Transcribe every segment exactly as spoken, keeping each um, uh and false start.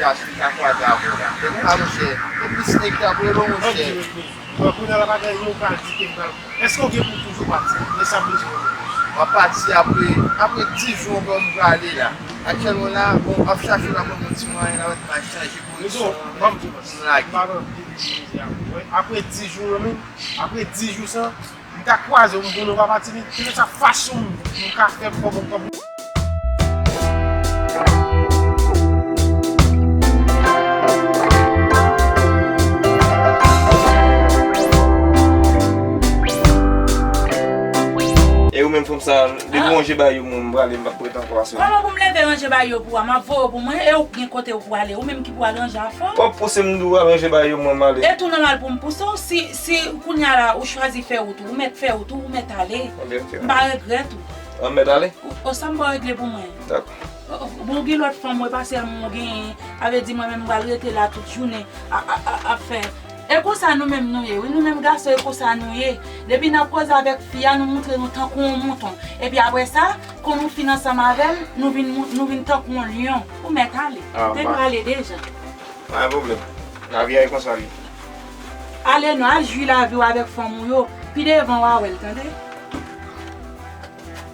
Jason ka kwaze avè w la. Epi pa monchè, e plis nèg k ap rele w monchè. Ok, ok. Bon, kounye a la pa gen anyen ou pral di ke m pral. Èske w gen pou toujou pati? E sa m bezwen konnen. M ap pati apre, apre dis jou ankò m prale la. Aktyèlman la, bon, m ap chache la mwen yon ti mwayen la, m al chanje pozisyon. Bon, m lage. M pa nan vin jodi a. Apre dis jou, menm, apre dis jou sa, m ta kwaze w, m konnen w pa pati, men se sa fason m ka fè kòb, kòb. E ou menm fanm sa, depi w ranje bagay yo, mwen, m prale, m p ap ret ankò aswè. Kòman pou m leve ranje bagay yo pou ou a? M ap voye w pou mwen, e ou gen kote ou pou ale, ou menm ki pou al ranje afè w. W ap pouse m, di w al ranje bagay yo, mwen, m ale. E tou nòmal pou m pouse w, si, si kounye a la, ou chwazi fè wout ou, ou mèt fè wout ou, ou mèt ale. Ebyen, ok. M pa regrèt ou. An mèt ale? O, o, sa m ba w regle pou mwen. Dakò. O, o, bon, ou gen lòt fanm, wi, pa sèlman ou genyen. Sa vle di mwen menm, m pral rete la tout jounen a, a, a, ap fè. E konsa nou menm nou ye, wi, nou menm gason, e konsa nou ye. Depi n ap koze avèk fi a, nou montre nou tankou yon mouton. Epi apre sa, kon nou fin ansanm avè l, nou vin mou-, nou vin tankou yon lyon. Ou mèt ale. Ou te dwe ale deja. Pa gen pwoblèm. Lavi a e konsa l ye. Ale non, al jwi lavi w avèk fanm ou yo. Pi devan w a wè l, tande?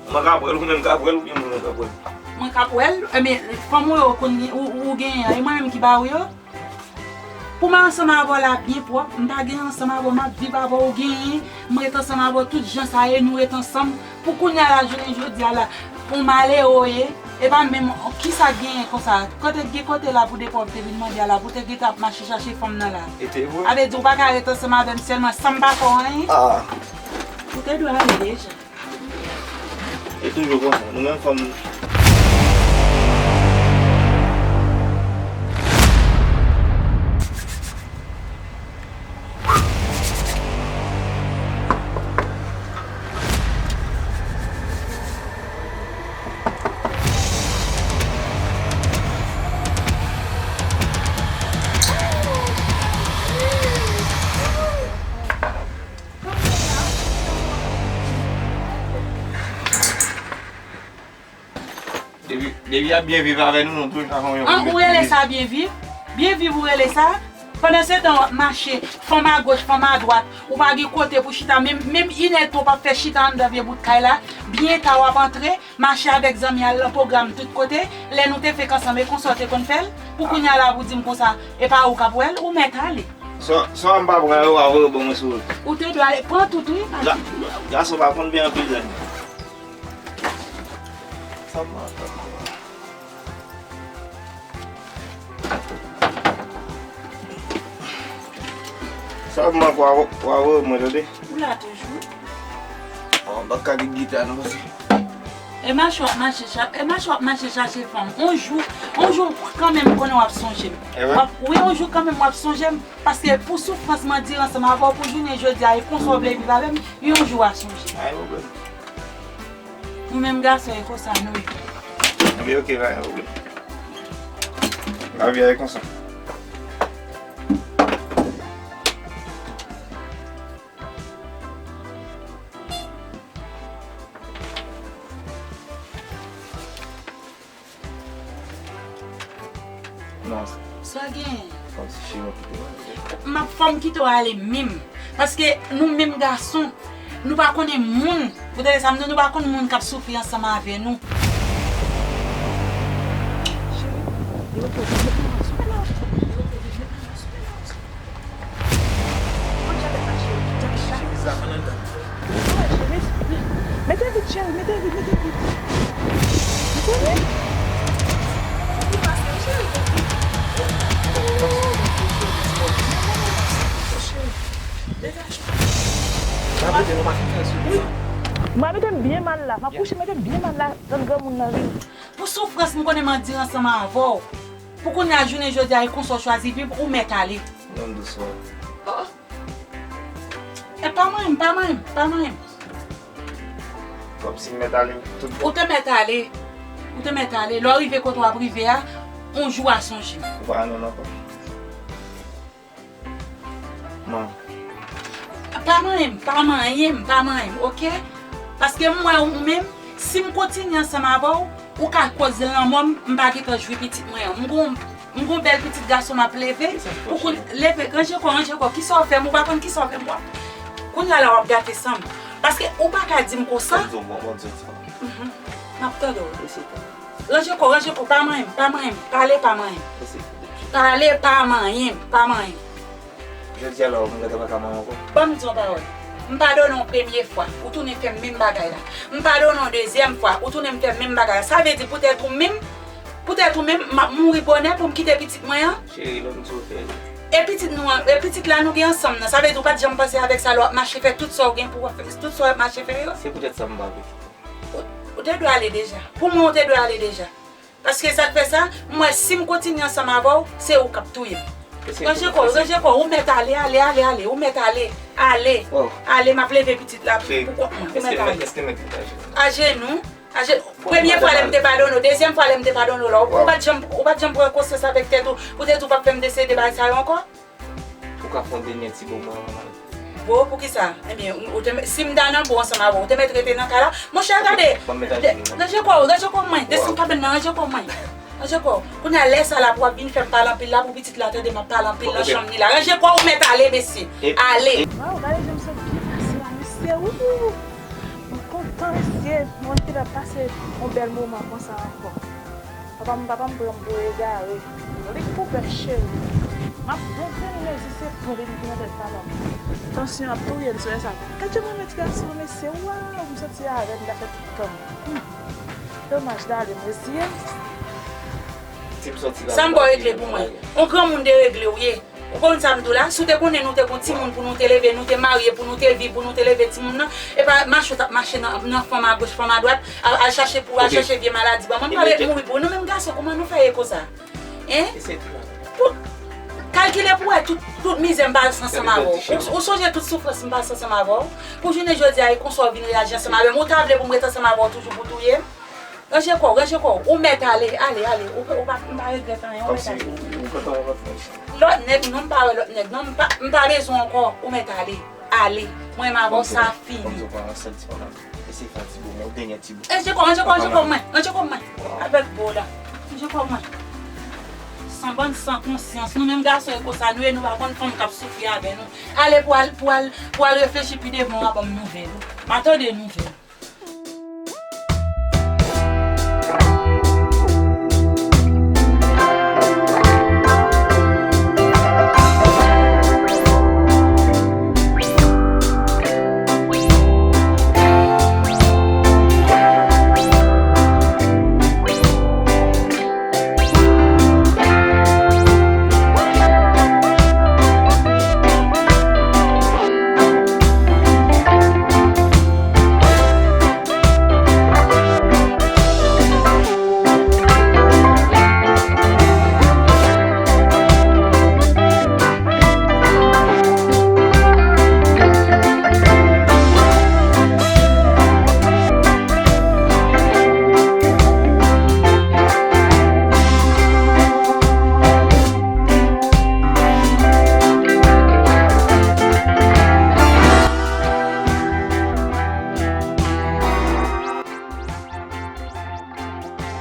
Mwen ka pran l, ou menm ka pran l, oubyen mwen menm ka pran l? Mwen ka pran l, ebyen, fanm ou yo konn gen, ou, ou genyen an, e mwen menm ki ba ou yo? Pou m ansanm avè w la byen pwòp, m pa gen ansanm avè w, m ap viv avè w, ou genyen, m ret ansanm avè w, tout jan sa ye, nou ret ansanm. Pou kounye a la, jounen jodi a la, ou malere w ye, e pa menm, kisa k genyen konsa? Kote k gen kote la pou depi w te vin mande a la, pou te gentan ap mache chache fanm nan la? E te vre. Sa vle di ou pa ka ret ansanm avè m sèlman san m pa fè w anyen? Ah. Ou te dwe ale deja. E toujou konsa, nou menm fanm. Depi, depi y ap byen viv avè nou, nou toujou ka fè yon... An, ou rele sa byen viv? Byen viv ou rele sa? Pandan se tan w ap mache, fanm agoch, fanm adwat, ou pa gen kote pou chita, menm, menm inèdtan w p ap fè chita anndan vye bout kay la, byen ta w ap antre, mache avèk zanmi al nan pwogram tout kote, lè nou te fenk ansanm, e konsa w te konn fè l, pou kounye a la pou di m konsa, e pa ou k ap wè l, ou mèt ale. Sa, sa m pa pran yo, w a voye ban mwen sou wout. Ou te dwe ale pran tout, wi. Ga-, gason pa konn byen anpil zèn. Sa m ap fè? Sa m ap fè, w a voye mwen, tande? Ou la toujou. Bon, m pa ka di gita non, paske... E mache w ap mache cha-, e mache w ap mache chache fanm. On jou, on jou kanmenm konnen w ap sonje m. E vre? W ap, wi, on jou kanmenm w ap sonje m. Paske pou soufrans m andire ansanm avè w, pou jounen jodi a, e konsa w vle viv avè m, yon jou w a sonje. Pa gen pwoblèm. Nou menm gason, e konsa nou ye. Ebyen, ok, pa gen pwoblèm. Lavi a e konsa. Non. Sa gen? Kòmsi cheri, kite w ale. M ap fè m kite w ale menm. Paske nou menm gason, nou pa konnen moun. Ou tande sa m di w, nou pa konn moun k ap soufri ansanm avè nou. Cheri, yo poze m sou menaj. Mete vit, cheri, mete vit, mete vit. Mete vit. Mwen mete m byen mal la. M ap kouche, mete m byen mal la. Tann granmoun nan vini. Pou soufrans m konnen m andire ansanm avè w. Pou kounye a jounen jodi a, e konsa w chwazi viv, ou mèt ale. Menm dousman. Oh. E pa manyen m, pa manyen m, pa manyen m. Kòmsi m mèt ale tout bon. Ou te mèt ale. Ou te mèt ale. Lè w rive kote w ap rive a, on jou w a sonje m. Ou pa renmen m ankò? Non. Pa manyen m, pa manyen m, pa manyen m, ok? Paske m wè ou menm, si m kontinye ansanm avè w, ou ka koz lanmò m, m pa gentan jwi pitit mwen an. M gon, M gon bèl pitit gason m ap leve. Pou koun leve, ranje kò, ranje kò. Kisa w fè m? Ou pa konn kisa w fè m, w ap. Kounye a la w ap gate san m. Paske ou pa ka di m konsa. Ban m di w, ban m di w ti bagay. Mhm. M ap tande w. Ranje kò, ranje kò, pa manyen m, pa manyen m. Pale, pa manyen m. Pale, pa manyen m, pa manyen m. Jodi a la, ou konn gentan pa ka manyen ankò? Ban m di w yon pawòl. M padone w premye fwa, ou tounen fè m menm bagay la. M padone w dezyèm fwa, ou tounen fè m menm bagay la. Sa vle di poutèt ou menm, poutèt ou menm, m ap mouri bonè pou m kite pitit mwen an. Cheri, lè m di w fè li. E pitit nou an, e pitit la nou gen ansanm nan. Sa vle di ou pa t janm panse avèk sa lè w ap mache fè tout sa w gen pou w fè, tout sa w ap mache fè yo? Se poutèt sa m pa vle kite. Ou, ou te dwe ale deja. Pou mwen, ou te dwe ale deja. Paske sa k fè sa, m wè si m kontinye ansanm avè w, se ou k ap touye m. Ranje kò w, ranje kò w, ou mèt ale, ale, ale, ale, ou mèt ale, ale, ale, m ap leve pitit la pou kont mwen, ou mèt ale. Ajenou, ajenou, premye fwa lè m te padone w, dezyèm fwa lè m te padone w la, ou pa t janm, ou pa t janm pran konsyans avèk tèt ou, poutèt ou p ap fè m desede bagay sa yo ankò? Ou ka fè yon dènye ti bo mwen anvan m ale. Bo, poukisa? Ebyen, ou te, si m ta nan bo ansanm avè w, ou te mèt rete nan kay la? Monchè, gade! Ranje kò w, ranje kò w mwen. Desann kabann nan, ranje kò w mwen. Ranje kò w. Kounye a, lè sa la pou w ap vin fè m pale anpil la, pou pitit la tande m ap pale anpil nan chanm li la. Ranje kò w, ou mèt ale, mesye. Ale. Waw, gade jan m sot byen pase la, mesye. Wouhou! M kontan, mesye. Mwen te la pase yon bèl moman konsa ankò. Papa m, papa m pran m pou egare. Li koupè cheri. M ap bon fè mezi se pou li ki nan tèt papa m. Tansyon ap touye l sou sa. Gad jan mwen met gason mesye, waw, m soti avè l, m ta fè tout tan m. Hmm. Domaj, dale m reziye m. Sa m ba w regle pou mwen. On granmoun deregle w ye. Ou konn sa m di w la? Si w te konnen nou te gon timoun pou nou te leve, nou te marye pou nou te viv, pou nou te leve timoun nan, e pa mache w t ap mache nan, nan fanm agoch, fanm adwat, al, al chache pou, al chache vye maladi ban mwen. M pale mouri pou nou menm gason, kòman nou fè ye konsa? Hein? Tout, kalkile pou wè tout, tout mizè m pase ansanm avè w. Ou, ou sonje tout soufrans m pase ansanm avè w? Pou jounen jodi a, e konsa w vin reyaji ansanm avè m. Ou ta vle pou m ret ansanm avè w toujou pou touye m? Ranje kò w, ranje kò w. Ou mèt ale, ale, ale. Ou, ou pa, m pa regrèt anyen, ou mèt ale. Kòmsi ou, ou kontan wè lòt nèg sa. Lòt nèg, non, m pa wè lòt nèg, non, m pa, m pa bezwen ankò. Ou mèt ale, ale. Mwen m avè w, sa fini. Ban m di w, ban m di w, pran yon sèl ti pòtav. Eseye fè yon ti bo mwen, yon dènye ti bo. Ranje kò w, ranje kò w, ranje kò w mwen, ranje kò w mwen. Avèk bo la. Ranje kò w mwen. San bann san konsyans. Nou menm gason e konsa nou ye, nou pa konn fanm k ap soufri avè nou. Ale pou al, pou al, pou al reflechi pi devan w a ban m nouvèl. M a tande nouvèl.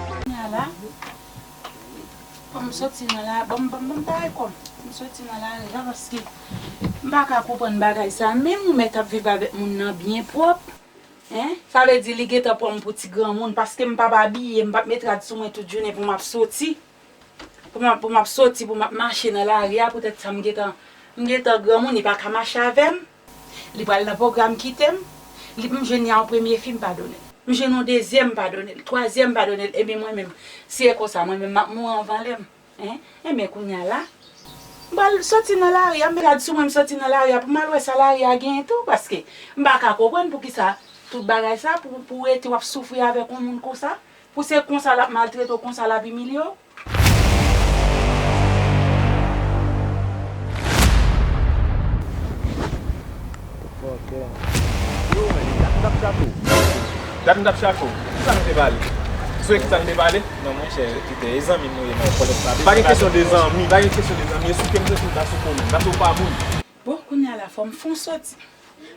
Kounye a la, fò m soti nan la, ban m, ban m, ban m pale kò m. M soti nan lari a paske m pa ka konprann bagay sa. Menm ou mèt ap viv avèk moun nan byen pwòp, en? Sa vle di li gentan pran m pou ti granmoun paske m p ap abiye, m p ap met rad sou mwen tout jounen pou m ap soti. Pou m ap, pou m ap soti, pou m ap mache nan lari a, poutèt sa m gentan, m gentan granmoun, li pa ka mache avè m. Li pral nan pwogram kite m. Li, m jwenn li a yon premye fi, m padone l. M jwenn yon dezyèm, m padone l. Twazyèm, m padone l. Ebyen mwen menm, si e konsa, mwen menm, m ap mouri anvan lè m. Hein? Enben kounye a la, m pral soti nan lari a, m rad sou mwen, m soti nan lari a, pou m al wè sa lari a genyen tou, paske m pa ka konprann poukisa tout bagay sa, pou, pou w rete w ap soufri avèk yon moun konsa, pou se konsa l ap maltrete w, konsa l ap imilye w. Ok. Yo, men, dat m t ap chache w. Dat m t ap chache w. Kisa nou te pale? Sou kisa nou te pale? Non, monchè, kite, e zanmi nou ye, non. Pa gen kesyon de zanmi, pa gen kesyon de zanmi. E sou ke m soti, m ta sou konnen. M ta sou pa moun. Bon, kounye a la, fò m fè yon soti.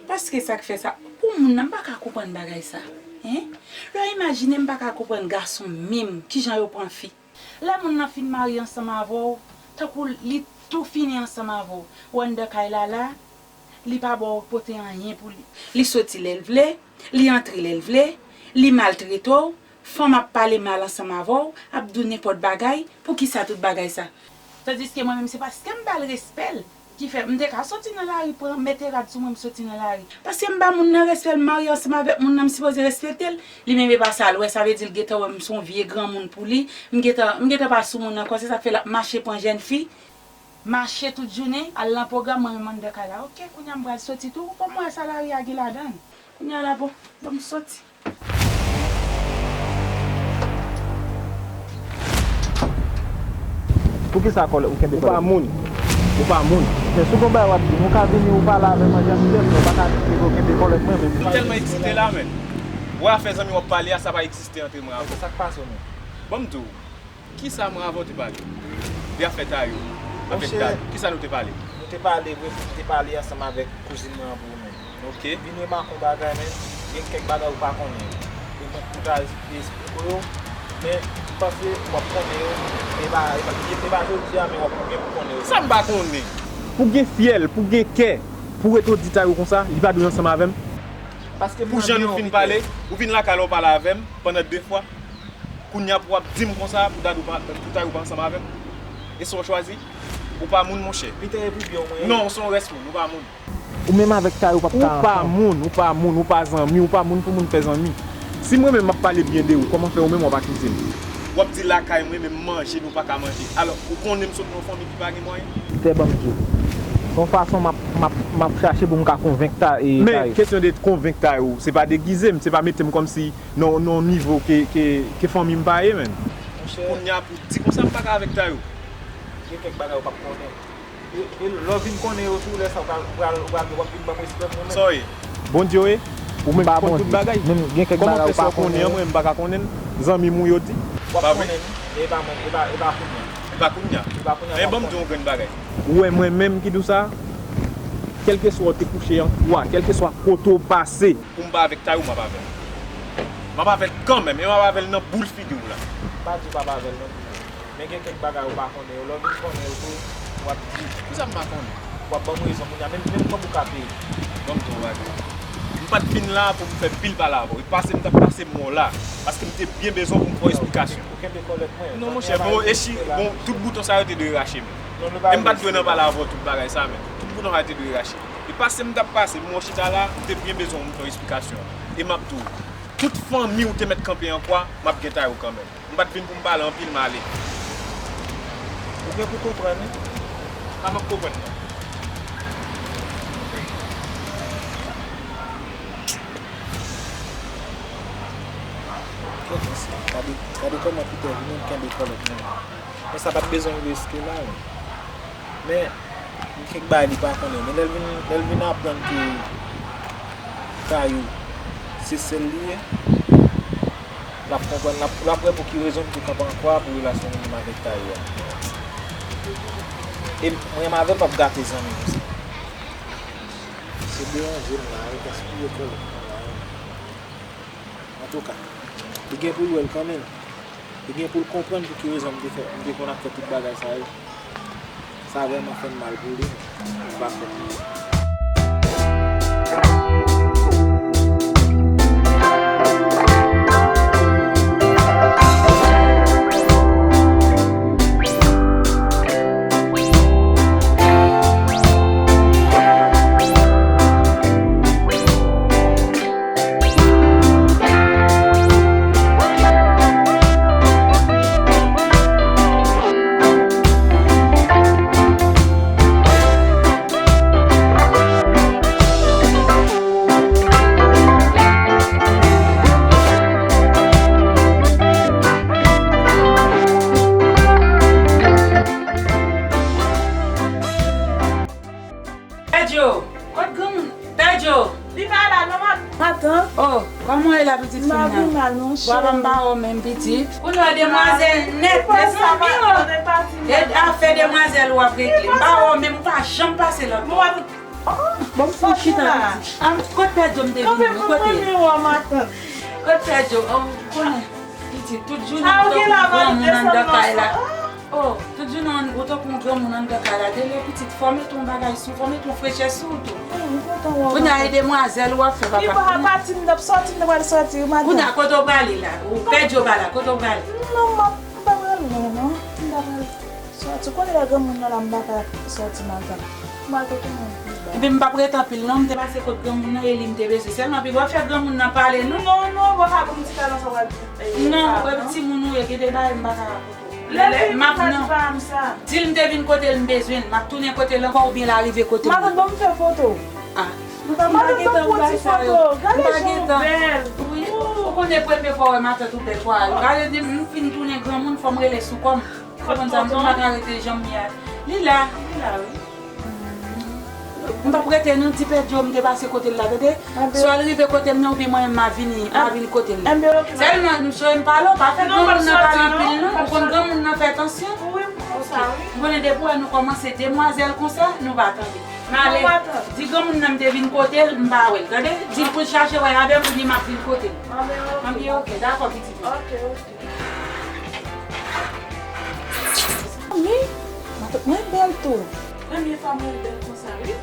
Paske sa k fè sa, pou moun nan, m pa ka konprann bagay sa. Hein? Lè w imajine, m pa ka konprann gason menm, kijan yo pran fi. Lè moun nan fin marye ansanm avè w, tankou li tou fini ansanm avè w, ou anndan kay la la, li pa ba w pote anyen pou li. Li soti lè l vle, li antre lè l vle, li maltrete w, fanm ap pale mal ansanm avè w, ap di w nenpòt bagay, poukisa tout bagay sa? Tandiske mwen menm, se paske m ba l respè l ki fè m te ka soti nan lari, pran, mete rad sou mwen, m soti nan lari. Paske m ba moun nan respè l, m marye ansanm avèk moun nan, m sipoze respekte l. Li menm e pa sa l wè, sa vle di l gentan wè m se yon vye granmoun pou li. M gentan, m gentan pa sou moun ankò, se sa k fè l ap mache pran jèn fi. Mache tout jounen, al nan pwogram, mwen menm anndan kay la. Oke, kounye a m pral soti tou, kòm m wè sa lari a gen ladan l. Kounye a la, bon, ban m soti. Poukisa kòlèt ou kenbe kòlèt? Ou pa moun. Ou pa moun. Men si w gon bagay w ap di m, ou ka vini ou pale avè m an janti tèt, men ou pa ka di ke ou kenbe kòlèt mwen menm. M tèlman eksite la, men. Wè afè zanmi w ap pale a, sa pa egziste antre mwen avè w. Sa k pase w menm? Ban m di w, kisa mwen avè w te pale? De afè Tayo avèk Dad, kisa nou te pale? Nou te pale, wi, nou te pale ansanm avèk kouzin mwen an pou ou menm. Vin remake yon bagay, men, gen kèk bagay ou pa konnen. E mwen pou ta esplike w yo, men m panse w ap konnen yo, men e pa, e pa, e pa jodi a, men w ap gen pou konnen yo. Sa m pa konnen? Pou gen fyèl, pou gen kè, pou ret ou di Tayo konsa, li pa dwe ansanm avè m? Pou jan nou fin pale, ou vin lakay la ou pale avè m pandan de fwa, kounye a pou w ap di m konsa, pou Dad ou pa, pou Tayo pa ansanm avè m? E sa w chwazi? Ou pa moun, monchè. Pita e pou byen w mwen ye. Non, w se yon rès moun, ou pa moun. Ou menm avèk Tayo p ap ka ansanm. Ou pa moun, ou pa moun, ou pa zanmi, ou pa moun pou moun fè zanmi. Si mwen menm m ap pale byen de ou, kòman fè ou menm w ap akize m? W ap di lakay mwen, menm manje nou pa ka manje. Alò, ou konnen m sot nan yon fanmi ki pa gen mwayen? Pita, ban m di w. Se yon fason m ap, m ap, m ap chache pou m ka konvenk Tayo. Men, kesyon de konvenk Tayo, se pa degize m, se pa mete m kòmsi nan, nan yon nivo ke, ke, ke fanmi m pa ye, menn. Kounye a pou di konsa m pa ka avèk Tayo. Gen kèk bagay ou p ap konnen. E, e lè w vin konnen yo tou, lè sa a w pral, w pral, w ap vin ban m respè m mwen menm. Sa w ye? Bondye w ye? Ou menm ki konn tout bagay? Kòman fè sa w konnen an mwen menm m pa ka konnen l? Zanmi m ou yo di? W ap konnen l, men e pa mwen, e pa, e pa kounye a. E pa kounye a? E pa kounye a w ap konnen. Men ban m di w yon grenn bagay. Ou wè mwen menm ki di w sa? Kèlkeswa w te kouche an kwa, kèlkeswa kote w pase. Pou m pa avèk Tayo, m ap avè l. M ap avè l kanmenm, e m ap avè l nan boul figi w la. Pa di w p ap avè l non. Men gen kèk bagay ou pa konnen yo, lè w vin konnen yo tou, w ap di. Kisa m pa konnen? W ap ban m rezon kounye a, menm, menm kòb ou ka peye. Ban m di w yon bagay. M pa t vin la pou m fè pil pale avè w. E pase m t ap pase m wè w la, paske m te byen bezwen w pou m fè w esplikasyon. Ou kenbe kòlèt mwen. Non, monchè, bon, echi, bon, tout bouton sa yo te dwe rache, men. E m pa t dwe nan pale avè w tout bagay sa, men. Tout bouton sa yo te dwe rache. E pase m t ap pase, m wè w chita la, m te byen bezwen w pou m fè w esplikasyon. E m ap di w, tout fanmi w te mèt kanpe an kwa, m ap gen Tayo kanmenm. M pa t vin pou m pale anpil, m ale. Ou gen pou konprann wi. Sa m ap konprann nan. Gade, gade kòman Pita vin menm kenbe kòlèt mwen. Men sa pa t bezwen rive jiske la wi. Men gen kèk bagay li pa konnen. Men lè l vin, lè l vin aprann ke Tayo se sè l li ye, l ap konprann, l ap, l ap wè pou ki rezon m te kanpe an kwa pou relasyon mwen menm avèk Tayo a. E mwen menm avè l p ap gate zanmi konsa. Se deranje m la, e gaspiye kòlèt mwen la. Antouka, li gen pou l wè l kanmenm. Li gen pou l konprann pou ki rezon m te fè, m te konn ap fè tout bagay sa yo. Sa vrèman fè m mal pou li, m pa fè pito. Tadjo! Kot granmoun? Tadjo! Li pa la non, matant. Matant? Oh, kòman w ye la, pitit fi m nan? M pa pi mal non, cheri. Papa m pa wè w menm, pitit. Kounye a w demwazèl nèt, mezanmi, oh. E afè demwazèl w ap regle. M pa wè w menm, ou pa janm pase lòt bò. Bon, m fouti chita, pitit. Kot Tadjo m te vin? Kote? Kot Tadjo? Oh, konnen. Pitit, tout jounen ou tankou yon granmoun anndan kay la. Oh, tout jounen ou tankou yon granmoun anndan kay la. Dele pitit, fò mete yon bagay sou, fò mete yon frechè sou ou tou. Kounye a e demwazèl ou ap fè papa. Li pa pati, m t ap sòti, m t ap al sòti, madanm. Kounye a kote w prale la? Ou pèdi w pa la, kote w prale? Non, m pa pral lwen, non. M pa pral sòti. Ou konnen lè granmoun nan la, m pa ka sòti, madanm. M pral kote moun pi ba. Epi m p ap ret anpil non, m te pase kot granmoun nan e li m te bezwen. Sèlman pi w ap fè granmoun nan pale non. Non, non, bon, sa pou m ti kalan sa w ap di. Non, wè timoun ou ye, gen de bagay m pa ka rakonte w. Lè l vini, m ap di pa m sa. Di l m te vin kote l, m bezwen l, m ap tounen kote l ankò oubyen l a rive kote m. Matant, ban m fè foto. Ah. Matant, ban m pran ti foto. Gade jan w bèl. Wi. Ou konnen premye fwa w wè matant ou bèl fwa a. Gade di m fin tounen granmoun, fò m rele sou kò m. Ou konprann sa, m di m pa ka rete jan m ye a. Li la, li la, wi. M p ap rete non, di Pedro m te pase kote l la, tande? Swa l rive kote m nan, oubyen mwen menm m a vini, m a vini kote l la. Sèlman, m swe m pale w, pa fè granmoun nan pale anpil non. Ou konn granmoun nan fè tansyon. Wi, m konn sa, wi. M konnen depi w wè nou kòmanse demwazèl konsa, nou pa tande. M ale, di granmoun nan m te vin kote l, m pa wè l, tande? Di l pou l chache wè avè m, oubyen m ap vin kote l. Anben, oke, dakò, pitit mwen. Oke, oke. Fanmi, matant mwen bèl tou. Premye fwa m wè l bèl konsa, wi.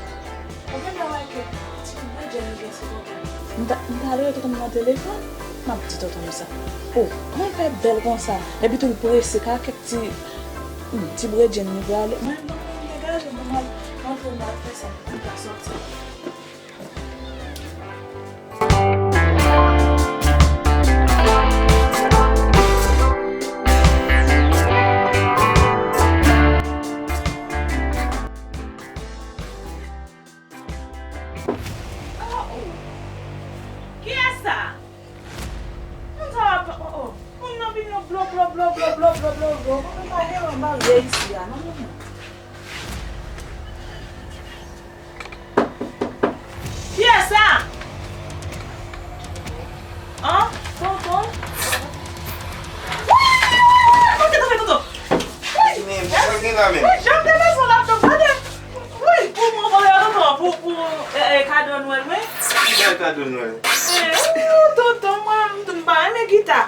Ou genlè wè kèk ti bredjenn li gen sou tonton. M ta, m ta ale wè tonton m nan telefòn, m ap di tonton m sa. O, mwen fè bèl konsa. Epi tou l prese, ka kèk ti, hmm, ti bredjenn li prale. Mwen, mwen, mwen degaje, mwen al rantre, m al fè sa, m ta sòti. Oh, oh. Kiyès sa? Moun sa ap, oh, oh. Moun nan vin yon blo, blo, blo. Moun nan pa gen yon barye isi a, non, moun nan. Kiyès sa? An? Tonton? Wi! Tonton, tonton, tonton! Wi! Wi, jan m te bezwen laptop, gade! Wi, pou mwen, mwen, tonton, pou, pou, eh, eh, kado Nwèl mwen. Ki bèl kado Nwèl? Eh, wi, tonton, mwen, m, m pa renmen gita.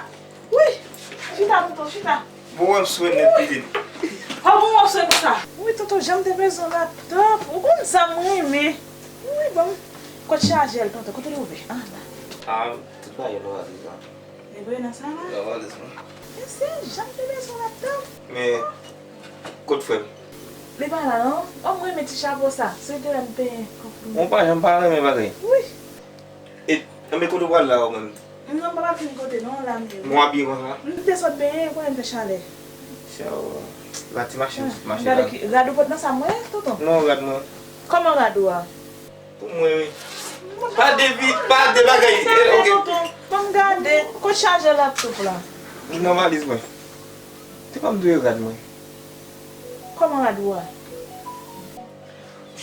Wi! Chita, tonton, chita. Bon, w ap swen nèt pitit. Fò bon w ap swen konsa. Wi, tonton, jan m te bezwen laptop. Ou konn sa m renmen. Wi, bon. Kot chajè l, tonton? Kote l ouvè? Ah, la. Ah, tout bagay nan valiz la. E vre nan sa la? Nan valiz mwen. Men se jan m te bezwen laptop. Men, kot frè m? Li pa la, non? Oh, m renmen ti chapo sa. Se te lè m penyen kòk li. Mwen pa janm pa renmen bagay. Wi. E, enben, kote w pral la, ou menm? Non, m pa pral fini kote, non, la m ye. Bon, abiye konsa? M te sot benyen, ou konnen m fè chalè. Sa w, la ti mache, ti mache la. Gade ki, rad ou pot nan sa mwen, tonton? Non, rad mwen. Kòman rad ou a? Pou mwen, wi. Pa de vi, pa de bagay. Eh, ok. Tonton, ban m gade. Kot chajè laptop la? Li nan valiz mwen. Se pa m dwe rad mwen. Kòman rad ou a?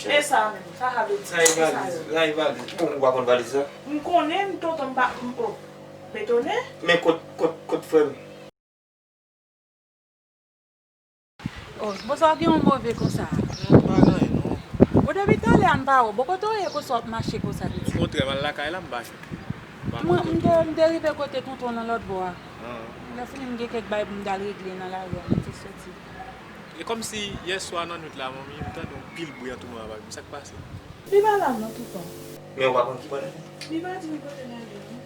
E sa menm, sa sa vle di? Sa e valiz, sa e valiz. Bon, ou pa konn valiz la? M konnen, m tonton, m pa, m, oh, m etone. Men kot, kot, kot frè m? Oh, bon, sa w gen yon move konsa? Non, pa gen anyen, non. Bon, depi talè a m pa wè w. Bon, kote w ye konsa w ap mache konsa, pitit? Okontrè, m al lakay la, m pa jwenn. Mwen, m te, m te rive kote tonton nan lòt bò a. Ah. Lè fini, m gen kèk bagay pou m t al regle nan lari a, m te soti. E kòmsi yèswa nan nwit la, manmi, m tande yon pil bri antoure avè m. Sa k pase? Li pa la non, tonton. Men ou pa konn ki bò l ale? Li pa di m kote l ale non.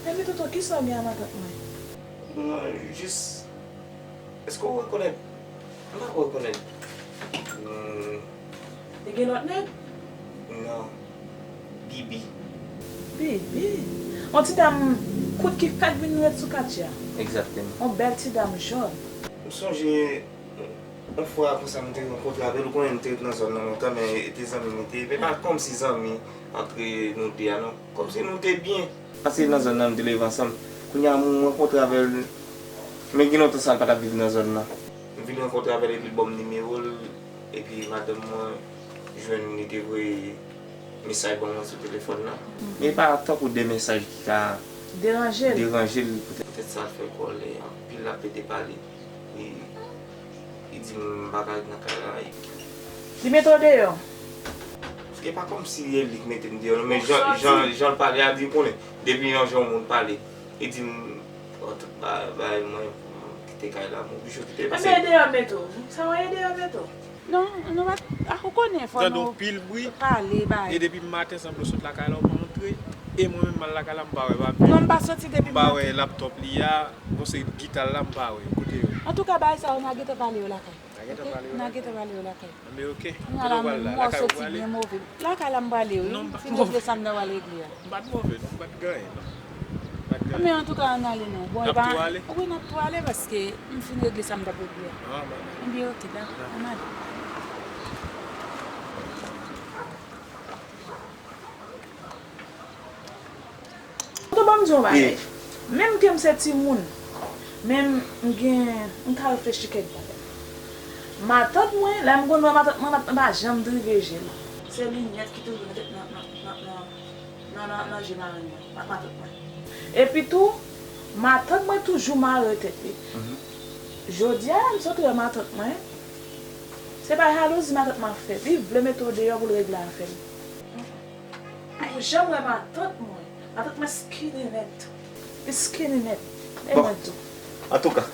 Enben tonton, kisa w gen a matant mwen? Non, jis, èske w rekonèt? M pa rekonèt. Hmm. Li gen lòt nèg? Non. Bibi. Bibi? Yon ti dam kout ki fèk vin ret sou katye a. Egzakteman. Yon bèl ti dam jòn. M sonje yon fwa konsa m te rankontre avè l, ou konnen m te ret nan zòn nan lontan, men e te zanmi m li te ye. Men pa kòmsi zanmi antre nou de a non. Kòmsi nou te byen. Pase nan zòn nan, m te leve ansanm. Kounye a, m rankontre avè l. Men gen lontan sa, l pa t ap viv nan zòn nan. M vin rankontre avè l, epi l ban m nimewo l. Epi madanm mwen jwenn li te voye mesaj ban mwen sou telefòn nan. Men e pa tankou de mesaj ki ka deranje l. Deranje l poutèt. Poutèt sa l fè kòlè, anpil l ap pete pale. Li, li di m m pa ka ret nan kay la. Li mete w deyò? E pa kòmsi e li k mete m deyò, non, men jan, jan, jan l pale a, di m konnen. Depi yon jan yon moun pale, li di m, "Bon, tout ba-, bagay mwen, pou m kite kay la, m oblije kite l." Paske e deyò mete w. Sa w ye deyò mete w? Non, nou pa, ah, ou konnen, fò nou pale, bay. E depi maten, sanble w sot lakay la, ou pa antre. E mwen menm, m al lakay la, m pa wè papi. Non, m pa soti depi maten. M pa wè laptop li a, gon seri gita l la, m pa wè. Kote yo? Antouka, bagay sa yo, n a gentan pale yo lakay. N a gentan pale yo lakay. N a gentan pale yo lakay. Anben, oke. Kote w pral la? Lakay ou prale? Mwen soti byen move. Lakay la m prale, wi. Non, m pa t move. M fin regle sa m ta pral regle a. M pa t move, non. M pa t gen anyen, non. M pa t gen anyen. Men antouka, ann ale, non. Bon, e pa, n ap tou ale? Wi, n ap tou ale paske m fin regle sa m t ap regle a. Ah, bon. Ebyen, oke, dakò. Ann ale. Tonton, ban m di w yon bagay. Menm ke m se timoun, men m gen, m ka reflechi kèk bagay. Matant mwen, lè m konn wè matant mwen, matant mwen pa janm drive je l. Se linyèt ki toujou nan, nan, nan je marenn mwen, ma-, matant mwen. Epi tou, matant mwen toujou mare tèt li. Jodi a, m sot wè matant mwen, se pa jalouzi matant mwen ap fè. Li vle mete w deyò pou l regle afè l. Ou janm wè matant mwen. Matant mwen skinny nèt. Li skinny nèt. E mwen tou. Antouka.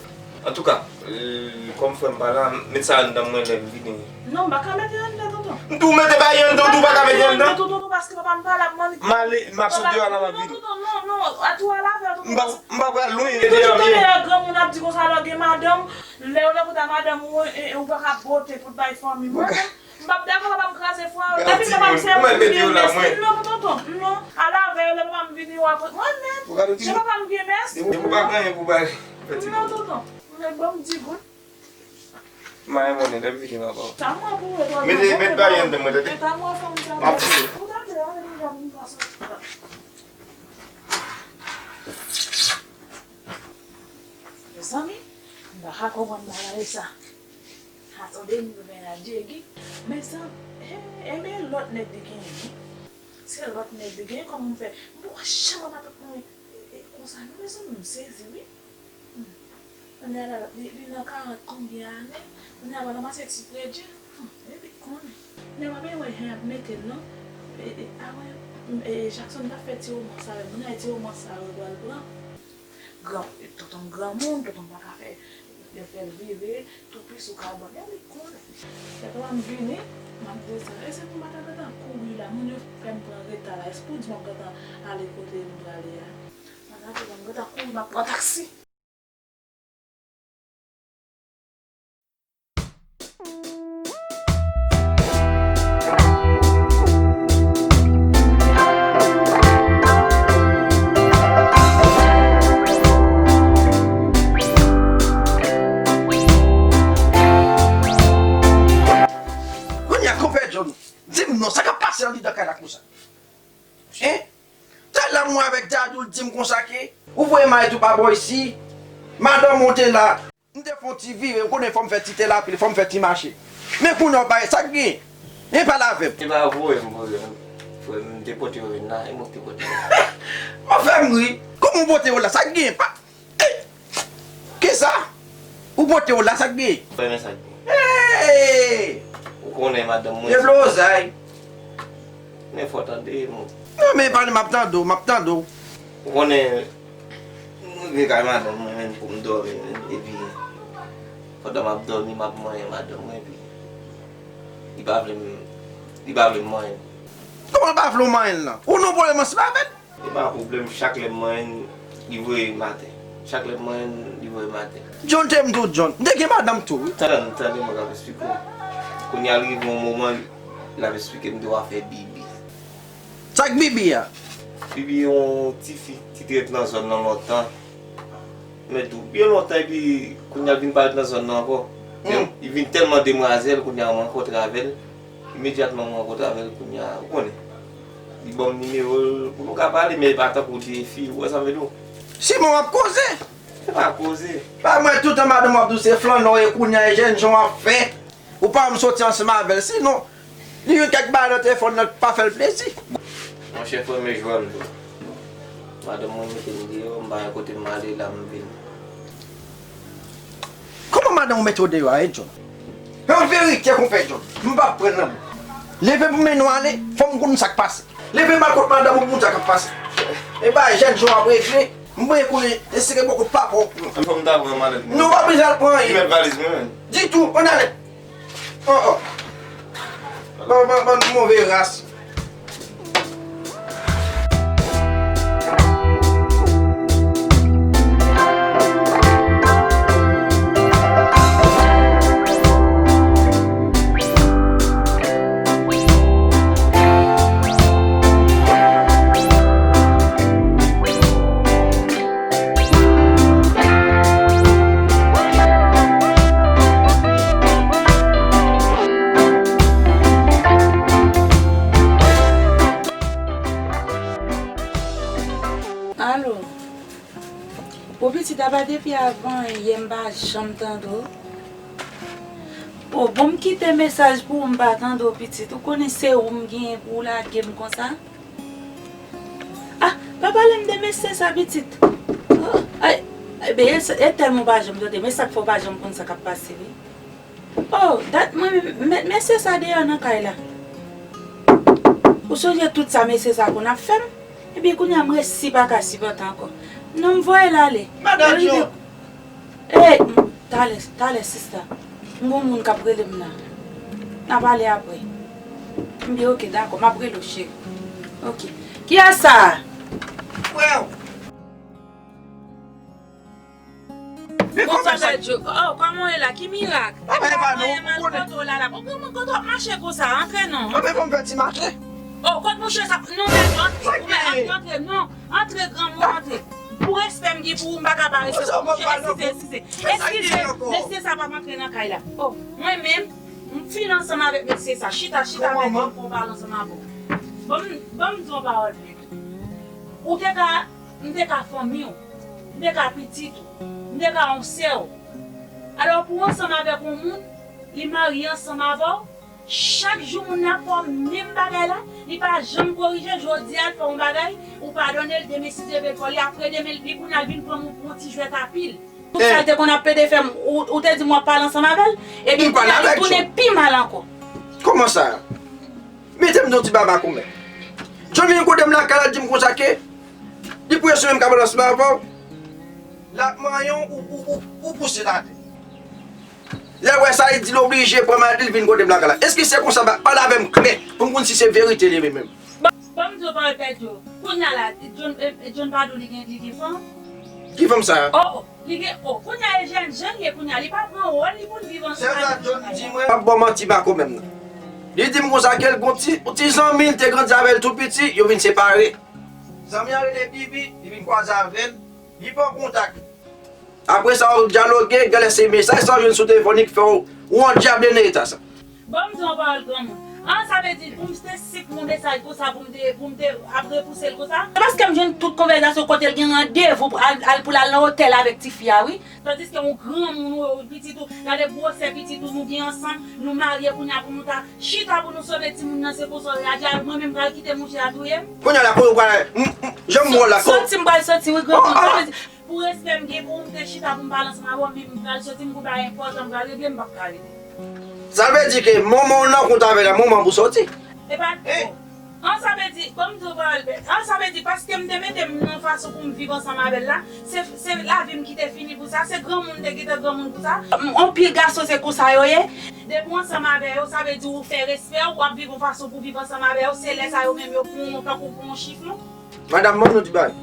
Antouka, euh, kòm frè m pa la, met sa anndan mwen lè m vini. Non, m pa ka mete anndan, tonton. M di w mete bagay anndan, ou di w pa ka mete anndan? Tonton, tonton, paske papa m pa la, m annik. M ale, m ap sot deyò a la, m ap vini. Non, tonton, non, non. A tou al avè w, tonton. M pa, m pa pral lwen. Tonton, tande lè granmoun ap di konsa, lè w gen madanm, lè w nan kòt a madanm ou, e, e, ou pa ka bote pou t bay fanmi w. M p ap dakò papa m kraze fwa yo. Depi papa m se yon moun ki envesti. Non, tonton, non. Al avè yo, lè papa m vini, w ap mwen menm. Jan papa m gen mès. Depi w pa gen anyen pou bay. Non, tonton. Mwen ban m di goud. M a yon monnen, lè m vini, m ap ba w. Sa mwen pou yo, mete, met bagay anndan mwen, tande. Sa mwen fanm sa. M ap vini. Ou tande, ou tande, ou tande. Mezanmi, m pa ka konprann bagay sa. Atande, m vin a Djegi. Men sa, e, e men lòt nèg li genyen. Se lòt nèg li genyen, kòman m fè? M poko janm wè matant mwen, e, e, konsa non, mezanmi, m sezi, wi. Hmm. Kounye a la, li, li nan karant konbyen ane? Kounye a, l ap ranmase ti kredi. Hmm, epi konnen. Nèg pa bezwen wè jan y ap mete l, non. E, e, avan, e, Jackson t ap fè ti womans avè m. Kounye a, ti womans sa yo pral pran. Gran, tonton granmoun, tonton pa ka fè, yo fè l vire, tou plis ou ka ban, men li konnen. Lè papa m vini, m ap desann. E se pou m pa ta gentan kouri la, moun yo fè m pran reta la. E se pou di m ap gentan ale kote m prale a. M ap gentan kouri, m ap pran taksi. Kounye a, konpè John, di m non, sa k ap pase anndan kay la konsa? Hein? Talè a m wè avèk Dadou, l di m konsa ke ou voye mayi tou pa bò isi, madanm ou te la. M te fè yon ti vire, ou konnen fò m fè ti tèl apil, fò m fè ti mache. Men kounye a w pa, sa k gen? Vin pale avè m. E pa voye m voye, frè m, m te pote yo vin la, e mwen ki te pote yo. Ou fè m ri. Kòman w pote yo la? Sa k gen? Pa, e, kisa? Ou pote yo la, sa k gen? Frè m, sa k gen? Hey! Ou konnen madanm mwen. E blozay. Men fò tande, mwen. Non, men pale, m ap tande w, m ap tande w. Ou konnen, m rive kay madanm mwen menm pou m dòmi menm, epi pandan m ap dòmi, m ap manyen madanm mwen, epi li pa vle m, li pa vle m manyen l. Kòman l pa vle w manyen l lan? Ou nan pwoblèm ansanm avè l? E pa pwoblèm, chak lè m manyen l, li voye m atè. Chak lè m manyen l, li voye m atè. John te m tou, John. M te gen madanm tou, wi. Tann, tande mwen k ap esplike w. Kounye a, l rive yon moman, l ap esplike m de w afè Bibi. Sa k Bibi a? Bibi yon tifi ki te ret nan zòn nan lontan. Men tou byen lontan, epi kounye a l vin parèt nan zòn nan ankò. Hmm. Men li vin tèlman demwazèl, kounye a mwen rankontre avè l. Imedyatman mwen rankontre avè l, kounye a, ou konnen. Li ban m nimewo l pou nou ka pale, men e pa tankou l te fi, ou wè sa m vle di w? Siman w ap koze. Se pa koze. Pa mwen, toutan madanm w ap di w se flannè w ye, kounye a e jènjan w ap fè. Ou pa janm soti ansanm avè l, sinon li jwenn kèk bagay nan telefòn nan k pa fè l plezi. Monchè, frè m, e jwè m tou. Madanm mwen mete m deyò, m pa gen kote m ale, la m vin. Kòman madanm ou mete w deyò a, e John? An verite, konpè John, m p ap pran nan men. Leve pou mennen w ale, fò m konn sa k pase. Leve m al kot madanm ou pou konn sa k ap pase. E bay jèn jan w ap regle. M vle konnen, eseye poko pa pran. Fò m ta pran malèt mwen. Non, w ap bezwen al pran anyen. Li mèt valiz mwen menm. Ditou, ann ale. Oh, oh. Bann, bann, bann move ras. Alo. Bon, pitit, apa depi avan yè m pa janm tande w. O, bon, m kite mesaj pou ou, m pa tande w, pitit. Ou konnen se ou m genyen pou w lage m konsa? Ah, pa pale m de mesye sa, pitit. Oh, ay, ay, ben, e, e tèlman w pa janm tande, men sa k fè w pa janm konn sa k ap pase, wi. Oh, dat mwen, men, men, mesye sa deyò nan kay la. Ou sonje tout sa mesye sa konn ap fè m? Ebyen, kounye a m resi pa ka sipòte ankò. Non, m voye l ale. Madan John! Ey, m, talè, talè, sista. M gon moun k ap rele m la. N a pale apre. M di, oke, dakò, m ap rele w, cheri. Oke. Kiyès sa a? Frè w. Men kòman sa? Oh, kòman w ye la? Ki mirak? Epi la, mwen mal kote w la, la. Bon, kòman kote w ap mache konsa? Antre non. Antre non. Oh, kot mouche sa? Non, men antre. Ou mèt antre, non. Antre, granmoun, antre. Pou respè m gen pou ou, m pa ka pa respekte w. Eskize, eskize. Eskize, mesye sa p ap antre nan kay la. Oh, mwen menm, m fin ansanm avèk mesye sa. Chita, chita avèk mwen pou m pale ansanm avè w. Ban m, ban m di w yon pawòl. Ou te ka, m te ka fanmi w. M te ka pitit ou. M te ka yon sè w. Alò, pou w ansanm avèk yon moun, li marye ansanm avè w, chak jou moun nan ap fè w menm bagay la, li pa janm korije, jodi a l fè w yon bagay, ou padone l, demen si Dye vle l fè w li, apre demen li kounye a l vin pran moun pou yon ti jwèt a pil. Tout sa l te konn ap plede fè m, ou, ou te di m w ap pale ansanm avè l, epi kounye a li tounen pi mal ankò. Kòman sa? Mete m nan yon ti baba kòmè. John vin kote m lakay la, di m konsa ke li prese menm ka pale ansanm avè w. L ap manyen w, ou, ou, ou, ou pouse l atè. Lè l wè sa, li di l oblije pran malèt li, l vin kote m lakay la. Èske se konsa, ba, pale avè m klè, pou m konn si se verite li ye menm? Bon, bon, m di w pawòl Pèdyo. Kounye a la, John, eh, John pa di w li gen, li gen fanm? Ki fanm sa a? Oh, oh, li gen, oh, kounye a e jèn jan l ye kounye a, li pa pran wòl li pou l viv ansanm avèk John. Sèl sa John di mwen, m ap ba w manti makomè m nan. Li di m konsa ke l gon ti, ti zanmi l te grandi avè l tou piti, yo vin separe. Zanmi an rele Bibi, li vin kwaze avè l, li pran kontak. Apre sa, yo dyaloge, genlè se mesaj sa w jwenn sou telefòn li ki fè w, w andyable nan eta sa. Bon, m di yon pawòl granmoun. An, sa vle di pou m te sik yon mesaj konsa, pou m te, pou m te ap repouse l konsa? Se paske m jwenn tout konvèsasyon kote l gen randevou pou al, al, pou l al nan otèl avèk tifi a, wi. Tandiske yon granmoun, ou, ou pitit ou, gade gwosè pitit ou, nou gen ansanm, nou marye kounye a pou nou ta chita pou nou sove timoun nan, se konsa w reyaji a, mwen menm m pral kite mouche a touye m? Kounye a la, kote w pral, m, m, jan m wè w la, ko- Soti, m pral soti, wi, granmoun. Sa vle di, pou respè m gen pou ou, m te chita pou m pale ansanm avè w, men m pral soti, m gon bagay enpòtan m pral regle, m p ap ka rete. Sa vle di ke manman w nan kont avè l, manman pou soti. E pa, an, sa vle di, bon, m di w pawòl bèl. An, sa vle di, paske m te mete m nan fason pou m viv ansanm avè l la, se, se lavi m ki te fini pou sa, se granmoun te gentan granmoun pou sa. Anpil gason se konsa yo ye. Depi w ansanm avè yo, sa vle di ou fè respè w, w ap viv yon fason pou viv ansanm avè yo, se lè sa yo menm yo pran w tankou pou yon chifon. Madanm, ban nou ti bagay.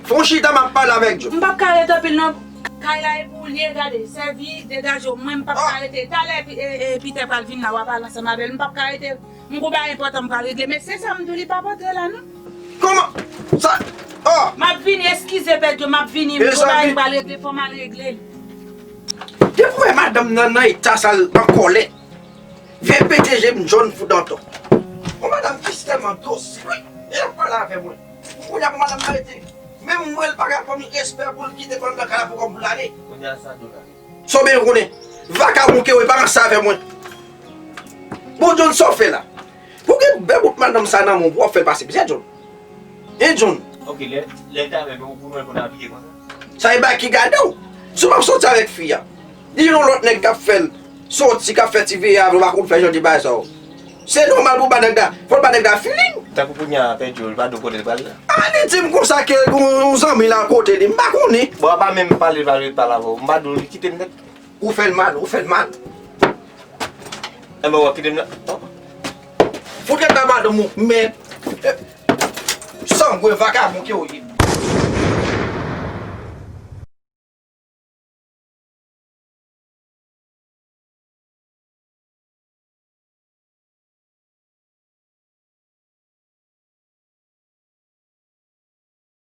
Fè yon chita, m ap pale avèk John. M p ap ka rete anpil non. Kay la e pou l ye, gade, sèvi, degaje w. Mwen, m p ap ka rete. Talè, Pi-, e, e, Peter pral vin la, w a pale ansanm avè l. M p ap ka rete. M gon bagay enpòtan m pral regle. Men se sa m di w, li p ap antre la, non. Kòman? Sa, oh! M ap vini, eskize, Pedro, m ap vini. M gon bagay m pral regle, fò m al regle l. Depi w wè madanm nan nan eta sa l an kòlè. Vye pete je m jòn fou dantò. Yon madanm ki tèlman dosil, wi. E l ap pale avè mwen. Kounye a pou madanm nan rete. Menm mwen, l pa ka fè m respè pou l kite fanm nan kay la pou kòm pou l ale. Kounye a sa John ale. Sa w bezwen konnen? Vakabon ke w ye, pa ranse avè mwen. Bon, John, sa w fè la? Pou gen bèl bout madanm sa nan men w, pou w ap fè l pase mizè, John. Hein, John? Ok, lè, lè l ta avè m, ou pou mwen konn abiye konsa? Sa e bagay ki gade w. Si w p ap soti avèk fi a, li gen yon lòt nèg k ap fè l soti, k ap fè ti veye avè w, pa konn fè jan de bagay sa yo. Se nòmal pou ba nèg la, fò l ba nèg la feeling. Tankou kounye a, Pè Djo, li pa di w kote l pral la. A, li di m konsa ke yon, yon zanmi l al kote li, m pa konnen. Bon, apa menm pale, pale, pale avè w. M pa di w li kite m nèt. Ou fè l mal, ou fè l mal. Enben, w ap kite m la. Oh. Fout rete nan madanm ou, men, eh, sangwen vakabon ke w ye.